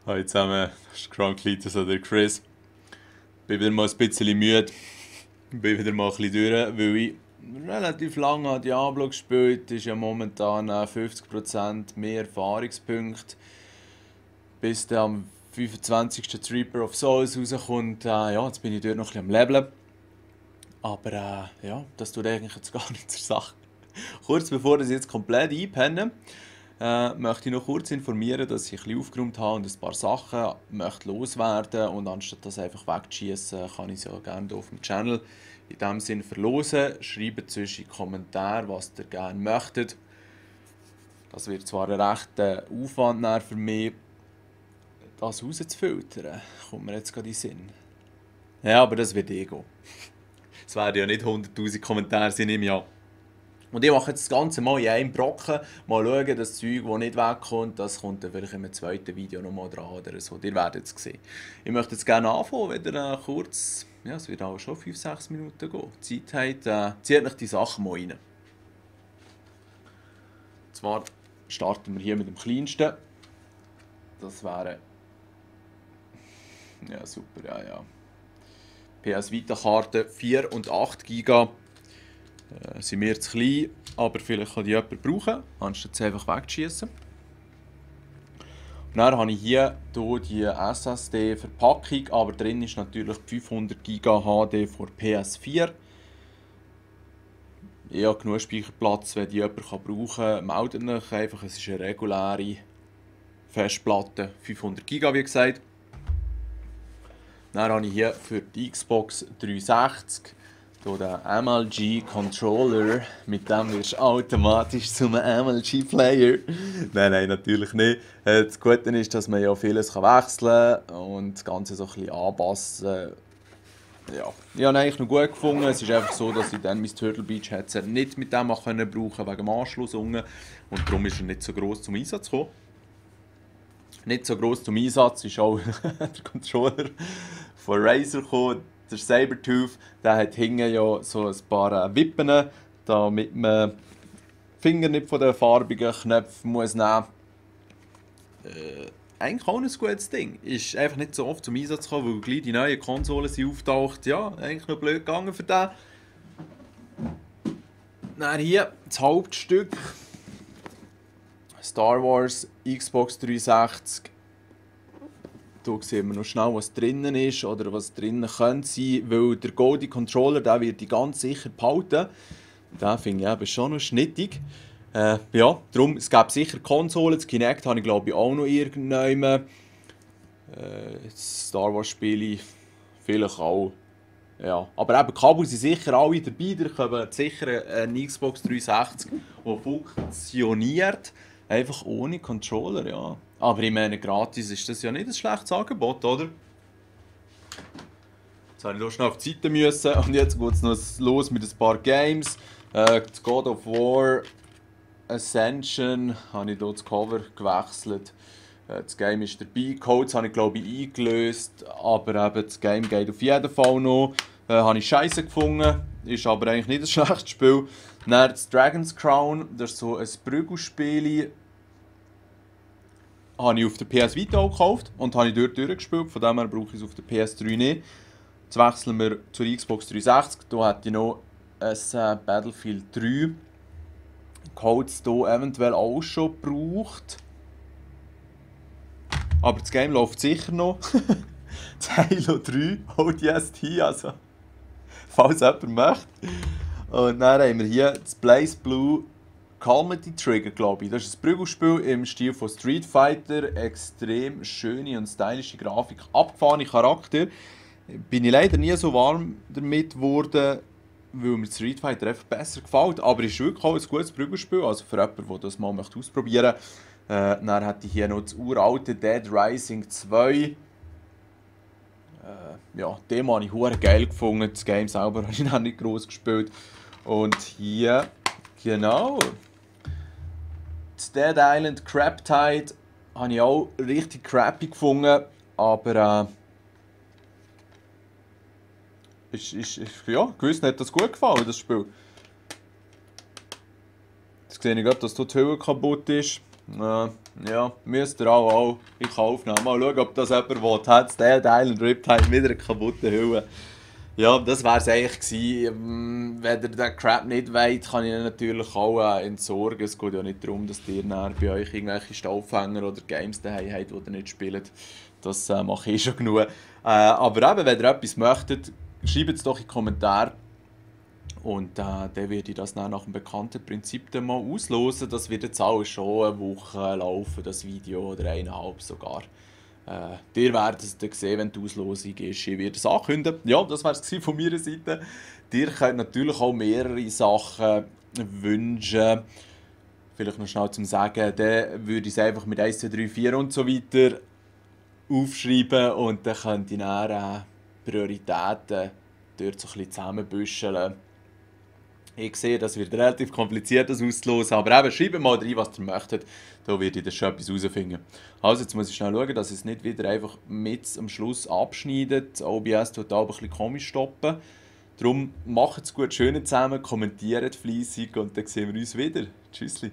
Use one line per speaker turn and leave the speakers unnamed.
Hallo zusammen, das ist Kranklitis oder Chris. Bin wieder mal ein bisschen müde. Bin wieder mal ein bisschen durch, weil ich relativ lange an Diablo gespielt. Ist ja momentan 50% mehr Erfahrungspunkte. Bis dann am 25. Reaper of Souls rauskommt. Ja, jetzt bin ich dort noch ein bisschen am Leveln. Aber ja, das tut eigentlich jetzt gar nicht zur Sache. Kurz bevor ich jetzt komplett einpenne, möchte ich noch kurz informieren, dass ich ein bisschen aufgeräumt habe und ein paar Sachen möchte loswerden. Und anstatt das einfach wegzuschießen, kann ich es ja gerne hier auf dem Channel in diesem Sinne verlosen. Schreibt zwischen in die Kommentare, was ihr gerne möchtet. Das wird zwar ein rechter Aufwand für mich, das rauszufiltern. Kommt mir jetzt gerade in den Sinn. Ja, aber das wird eh gehen. Es werden ja nicht 100'000 Kommentare sein im Jahr. Und ich mache jetzt das Ganze mal in einem Brocken. Mal schauen, das Zeug, das nicht wegkommt, das kommt dann vielleicht in einem zweiten Video nochmal dran oder so. Ihr werdet es sehen. Ich möchte jetzt gerne anfangen, wenn ihr kurz, ja, es wird auch schon 5-6 Minuten gehen, Zeit habt, zieht euch die Sachen mal rein. Und zwar starten wir hier mit dem kleinsten. Das wäre, ja super, ja. PS Vita Karte 4 und 8 GB. Sind mir zu klein, aber vielleicht kann die jemand brauchen, anstatt sie einfach wegzuschießen. Und dann habe ich hier die SSD-Verpackung, aber drin ist natürlich 500 GB HD für PS4. Ich habe genug Speicherplatz, wenn die jemand brauchen kann. Meldet euch einfach, es ist eine reguläre Festplatte, 500 GB wie gesagt. Dann habe ich hier für die Xbox 360 hier den MLG Controller. Mit dem wirst du automatisch zum MLG Player. Nein, natürlich nicht. Das Gute ist, dass man ja vieles wechseln kann und das Ganze so ein bisschen anpassen. Ja, ich habe eigentlich noch gut gefunden. Es ist einfach so, dass ich dann mein Turtle Beach Headset nicht mit dem brauchen konnte, wegen dem Anschluss unten. Und darum ist er nicht so gross zum Einsatz gekommen. Nicht so gross zum Einsatz ist auch der Controller von Razer gekommen. Der Sabertooth, der hat hinten ja so ein paar Wippen, damit man die Finger nicht von den farbigen Knöpfen muss nehmen muss. Eigentlich auch ein gutes Ding. Ist einfach nicht so oft zum Einsatz gekommen, weil gleich die neuen Konsolen sind auftaucht. Ja, eigentlich noch blöd gegangen für den. Dann hier das Hauptstück. Star Wars Xbox 360. Hier sehen wir noch schnell, was drinnen ist oder was drinnen könnte sein, weil der Goldie Controller, der wird die ganz sicher behalten. Den finde ich eben schon noch schnittig. Ja, darum, es gäbe sicher Konsolen, das Kinect habe ich glaube ich auch noch irgendwann. Star Wars Spiele vielleicht auch. Ja, aber eben, Kabel sind sicher alle dabei, ihr bekommt sicher eine Xbox 360, die funktioniert. Einfach ohne Controller, ja. Aber ich meine, gratis ist das ja nicht ein schlechtes Angebot, oder? Jetzt habe ich hier schnell auf die Seite müssen und jetzt geht es noch los mit ein paar Games. God of War Ascension habe ich hier das Cover gewechselt. Das Game ist dabei. Codes habe ich glaube ich eingelöst, aber eben das Game geht auf jeden Fall noch. Habe ich scheiße gefunden, ist aber eigentlich nicht ein schlechtes Spiel. Dann das Dragon's Crown, das ist so ein Prügelspiel. Habe ich auf der PS Vita auch gekauft und habe ich dort durchgespielt. Von dem her brauche ich es auf der PS3 nicht. Jetzt wechseln wir zur Xbox 360. Hier hätte ich noch ein Battlefield 3. Codes hier eventuell auch schon gebraucht. Aber das Game läuft sicher noch. Das Halo 3 ODST, also falls jemand möchte. Und dann haben wir hier das Blaze Blue Calamity Trigger, glaube ich. Das ist ein Prügelspiel im Stil von Street Fighter. Extrem schöne und stylische Grafik, abgefahrene Charakter. Bin ich leider nie so warm damit geworden, weil mir Street Fighter einfach besser gefällt. Aber es ist wirklich auch ein gutes Prügelspiel, also für jemanden, der das mal ausprobieren möchte. Dann hätte ich hier noch das uralte Dead Rising 2. Ja, den habe ich hure geil gefunden. Das Game selber habe ich noch nicht groß gespielt. Und hier, genau, das Dead Island Crab Tide habe ich auch richtig crappy gefunden. Aber ja, gewiss hat das gut gefallen, das Spiel. Jetzt sehe ich gerade, dass hier die Hülle kaputt ist. Ja, müsst ihr auch in Kauf nehmen. Mal schauen, ob das jemand will. Hat Dead Island Riptide wieder eine kaputte Hülle. Ja, das wäre es eigentlich gewesen. Wenn ihr den Crap nicht wollt, kann ich ihn natürlich auch entsorgen. Es geht ja nicht darum, dass ihr dann bei euch irgendwelche Staubfänger oder Games daheim habt, die ihr nicht spielt. Das mache ich schon genug. Aber eben, wenn ihr etwas möchtet, schreibt es doch in die Kommentare. Und dann werde ich das dann nach dem bekannten Prinzip dann mal auslosen. Das wird jetzt auch schon eine Woche laufen, das Video, oder 1,5 sogar. Ihr werdet es dann sehen, wenn die Auslosung ist. Ich werde es ankündigen. Ja, das wäre es von meiner Seite. Ihr könnt natürlich auch mehrere Sachen wünschen. Vielleicht noch schnell zum Sagen. Dann würde ich es einfach mit 1, 2, 3, 4 und so weiter aufschreiben. Und dann könnt ihr dann Prioritäten dort so ein bisschen zusammenbüscheln. Ich sehe, das wird relativ kompliziert, das auszulosen, aber eben, schreibt mal rein, was ihr möchtet. Da werde ich das schon etwas herausfinden. Also, jetzt muss ich schnell schauen, dass es nicht wieder einfach mit am Schluss abschneidet. OBS tut da ein bisschen komisch stoppen. Darum macht es gut, schön zusammen, kommentiert fleissig und dann sehen wir uns wieder. Tschüssli.